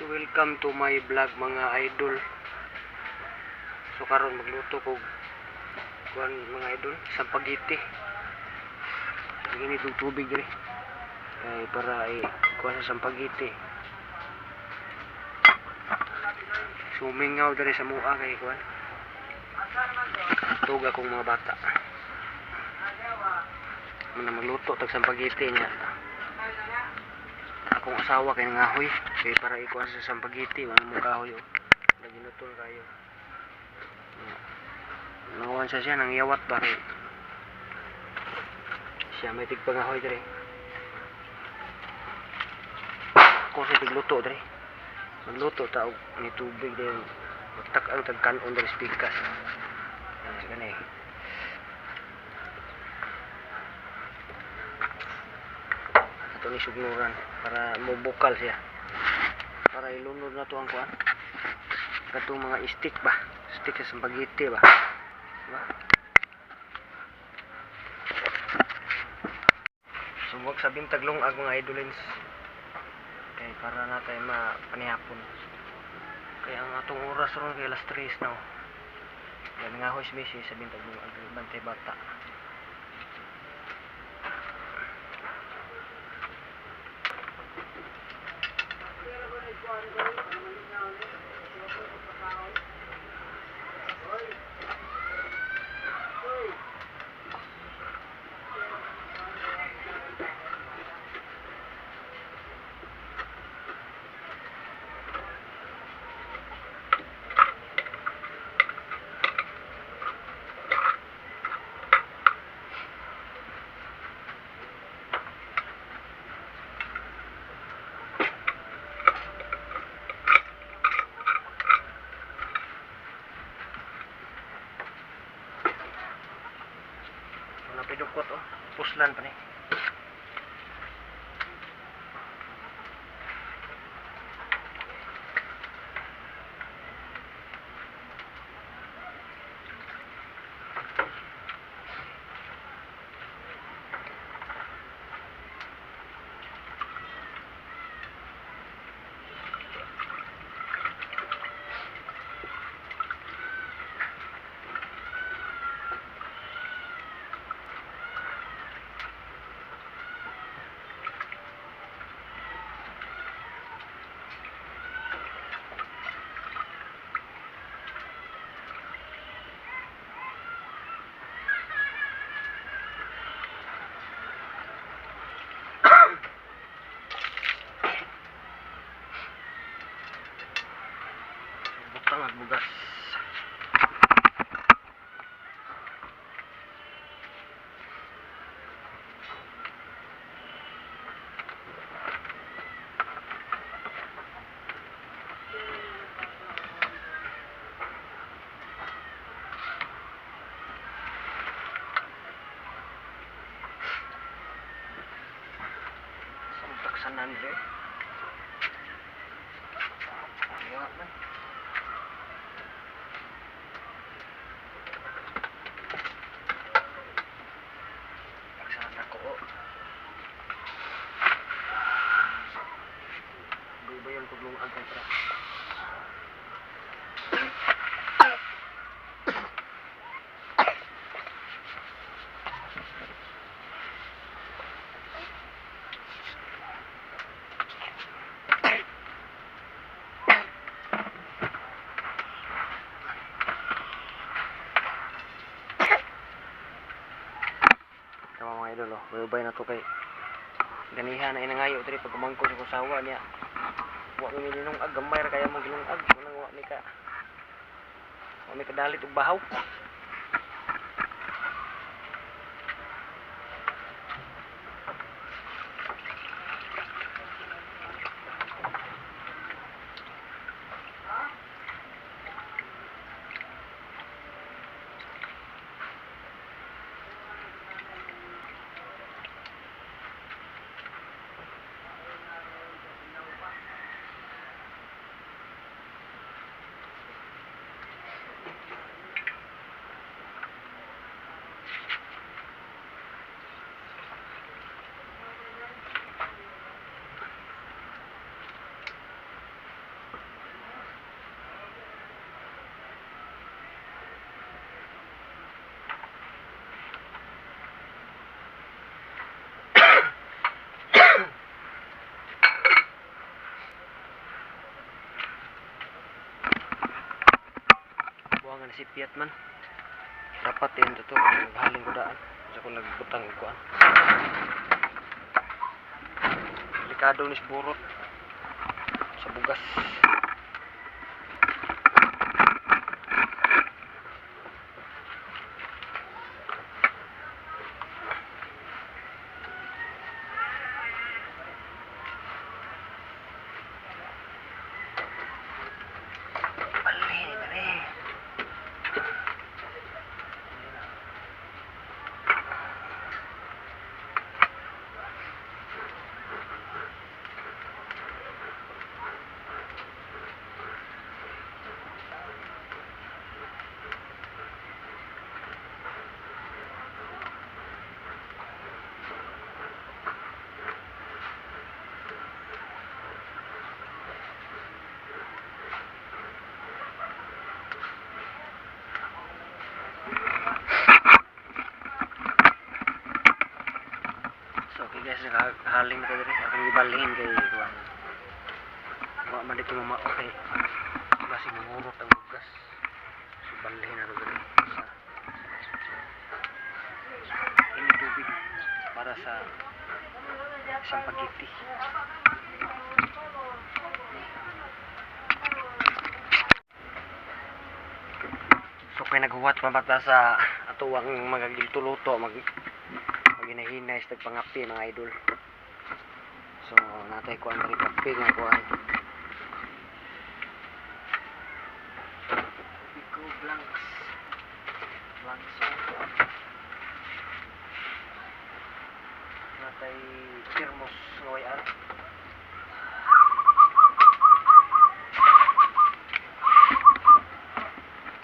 So welcome to my vlog, mga idol. So karon magluto ko kuan, mga idol, sampagiti. Ginit og tubig diri. Kay para i kuan sa sampagiti. Sumingaw diri sa mua kay kuan. Tuga kong mga bata. Muna magluto tag sampagiti niya. Akong asawa kay nangahoy kay para ikuan sa sampagiti mga mo kahoy, oh. Naginutol kayo. Nangawan sa siya nang yawat ba kay siya may tigpangahoy diri. Ako sa tigluto diri. Magluto ta og ni tubig din. Magtak-ang tag kanon diri sa pikas. Yan sa kani. Ato ni sugnuran para mobukal siya. Para ilunod na to ang kuan. Katong mga stick ba? Stick sa sampagiti ba? Diba? Sumwag sa bintaglong ag mga idolins. Kay para na tayo mapanihapon. Kaya ang atong oras ron kay alas 3 na. Oh. Yan nga hoy misi sa bintaglong ag bantay bata. Napidukot, oh. Puslan pa ni. Butang at bugas. Sa taksanan rin. Ayaw man. Taksanan ako. Oh. Gubayon ko lungag kay para. Tama, mga idol, oh. Bayubay na to kay ganiha na inangayo diri pag umangkon sa kusawa niya. Wa mi ag gamay ra kaya mo gilungag, unang wa mi kadalit og bahaw. Nga nasipyat man. Dapat din to naghalin ko daan. Sa ko nagbutang og kuan. Delikado ni burot sa bugas. Balhin dali. So okay guys, nakahaling na diri. Akong gibalhin kay kuan. Wa man dito mama okay. Basi mangurot ang bugas. So balhin na to diri sa ini tubig para sa sampagiti. So kay naghuwat pa mata sa atuang mga giltuluto mag maginahinay sa tagpangapi, mga idol. So natay kuan diri, kape nga kuan. Bigo Blanks. Blanks. Natay thermos nga YR.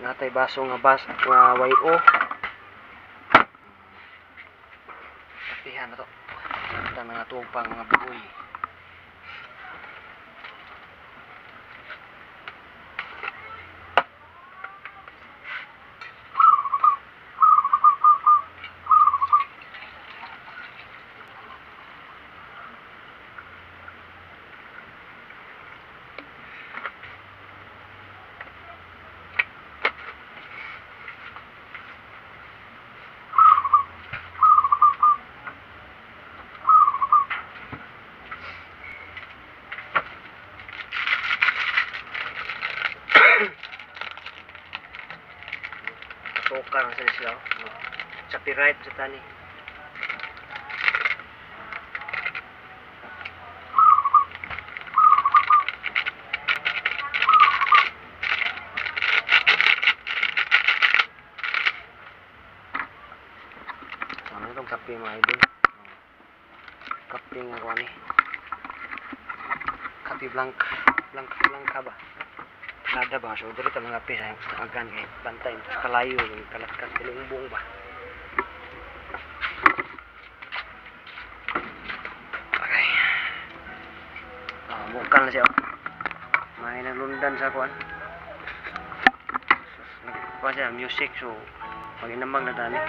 Natay baso nga bas nga YO. Kapihan na to. Ito mga tuwang mga buoy. Katoka lang sila sila. Oh. No. Copyright sa tani. Ano itong kape, mga idol? Oh. Kape nga kuan ni. Kape blank. Blank blank ba? Nada ba? So, diri ta mga kape sa agan kay bantay sa kalayo, kalatkat tilumbong ba? Okay. Ah, bukal na siya. Oh. May naglundan sa kuan. Nagkuan siya music, so maginamang na tani.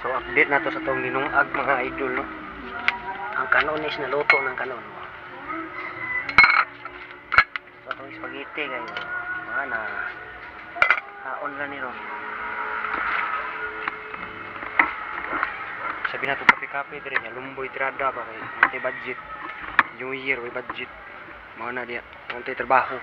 So update na to sa tong linungag, mga idol, no. Ang kanon is naluto ng kanon. So atong spaghetti kayo. Mga na haon lang ni ron. Sabi na to kape-kape dire niya lumboy tirada ba kay unti budget. New Year way budget. Mao na diya, unti trabaho.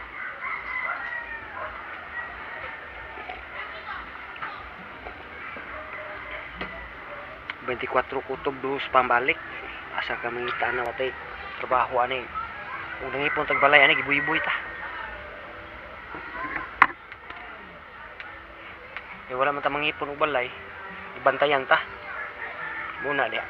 24 kutob dos pambalik. Asa ka mangita na watay trabaho ani. Ug nangipon tag balay ani, gibuy-buy ta. Eh, wala man ta mangipon og balay, ibantayan ta. Muna diya.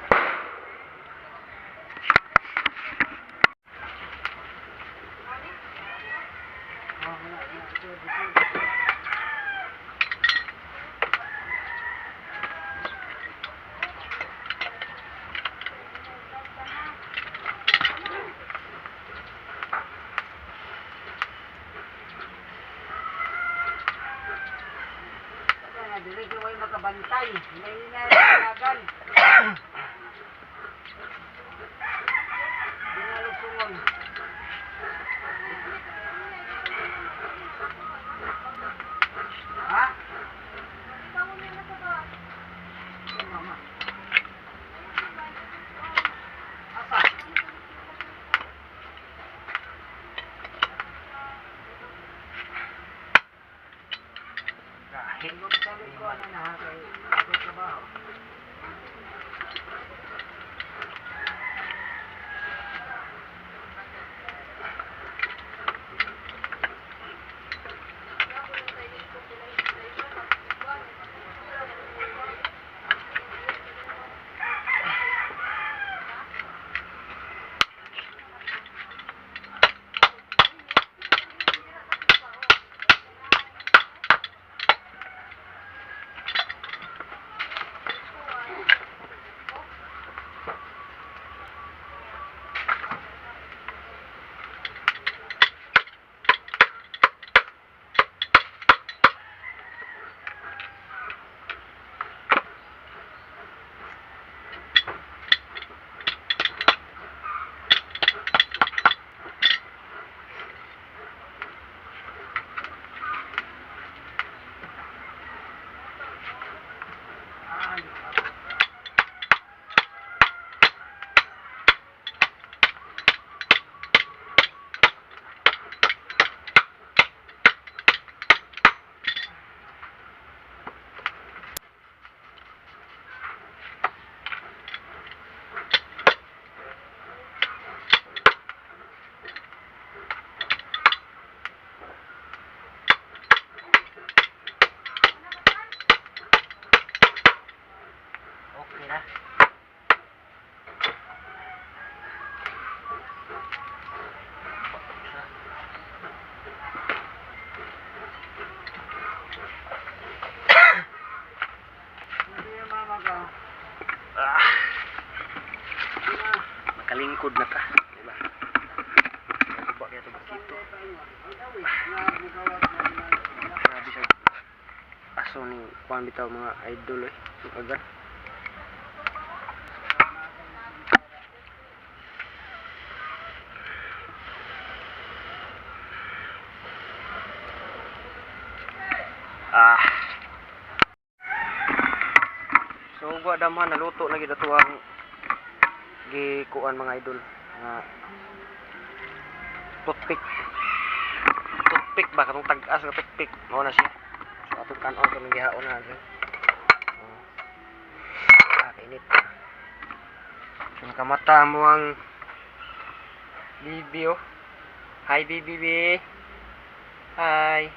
Kaya dili ko may makabantay. May nalagan. Dinalugsungon. Ha? Mama. Asa? Gahi. Sabi ko ano na ha, kay ako trabaho. Ay, Okay na. hindi yung mama ko. Ah. Makalingkod na ta, di ba? Guba kaya ito dito. Grabe sa aso ni kuan bitaw, mga idol, eh. Agad. Ah. So gwa damhan naluto lagi dato ang gikuan, mga idol, nga toothpick. Toothpick ba katong tag-as nga toothpick mao na siya. So atong kanon kanang gihaon na siya. Oh. Ah, kainit. So nakamata mo ang bibi oh. Hi, bibi bi. Hi.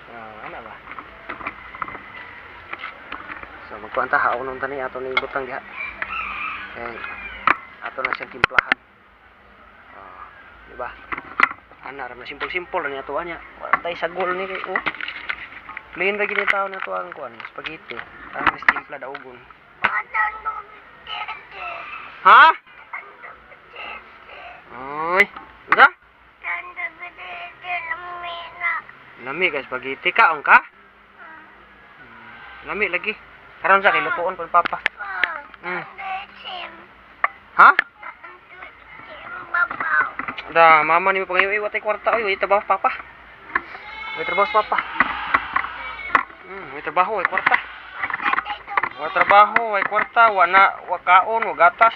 Oh, ano ba? So magkuan ta, haon nun tani ato ni butang diha. Kay ato na siyang timplahan. Oh, di ba? Ana ra na, simple-simple ra ni ato niya. Wala tay sagol ni kay oh. Plain ra gid ni tao na to ang kuan, spaghetti. Ang mas timpla daugon. Ha? Oy, unsa? Lami ka spaghetti kaon ka? Lami lagi. Karon sa kay lutuon pa ni Papa. Ha? Da, mama ni mo pangayo, eh, watay kwarta oy, way trabaho papa. Way trabaho sa papa. Way trabaho, way kwarta. Way trabaho, way kwarta, wa na, wa kaon, wa gatas,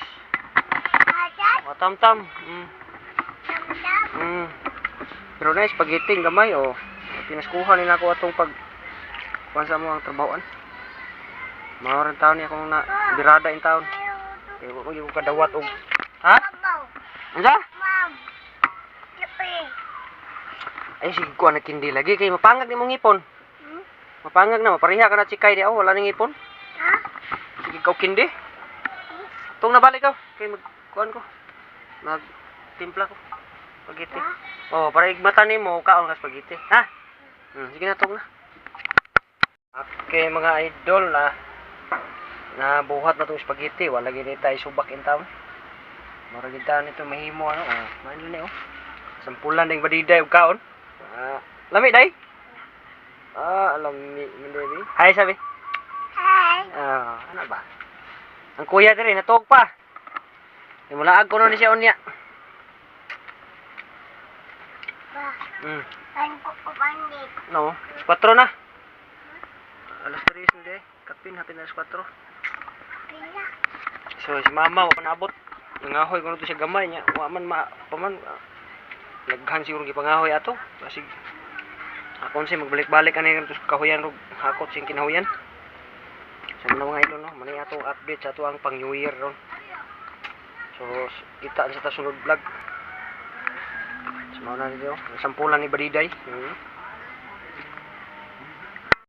wa tamtam. Pero na spaghetti gamay oh. Pinaskuhan ni nako atong pag kuan sa mo ang trabahoan. Mao rin taon ni akong na birada in taon. Kay wa ko yung kadawat og Ha? Unsa? Ay sige ko anak kindi lagi kay mapangag ni mong ngipon. Mapangag na mapareha ka na chikay di oh, wala ning ngipon. Sige ka kindi. Tung nabalik ka kay mag kuan ko. Mag timpla ko. Spaghetti. Oh, para igmata nimo kaon ka spaghetti. Ha? Sige na, tong na. Okay mga idol na nabuhat na tong spaghetti, wala gini tayo subak in town. Mura gid taon nito mahimo ano oh. Maano ni oh. Sampulan ding badiday og kaon. Ah, lami day. Ah, lami man baby. Hi sabi. Ah, ano ba? Ang kuya diri natuog pa. Di mo laag kuno ni siya unya. No, alas 4 na. Alas 3 na di. Kapin hapin alas 4. So si mama wa pa naabot. Nangahoy kuno to siya gamay niya. Wa man ma paman naghan siguro gipangahoy ato. Basig akon si magbalik-balik ani to sa kahuyan rog hakot sing kinahuyan. So muna mga idol no, muna ato update sa ato ang pang New Year ron. So kita sa ta sunod vlog. So mao na dito, sampulan ni Badiday.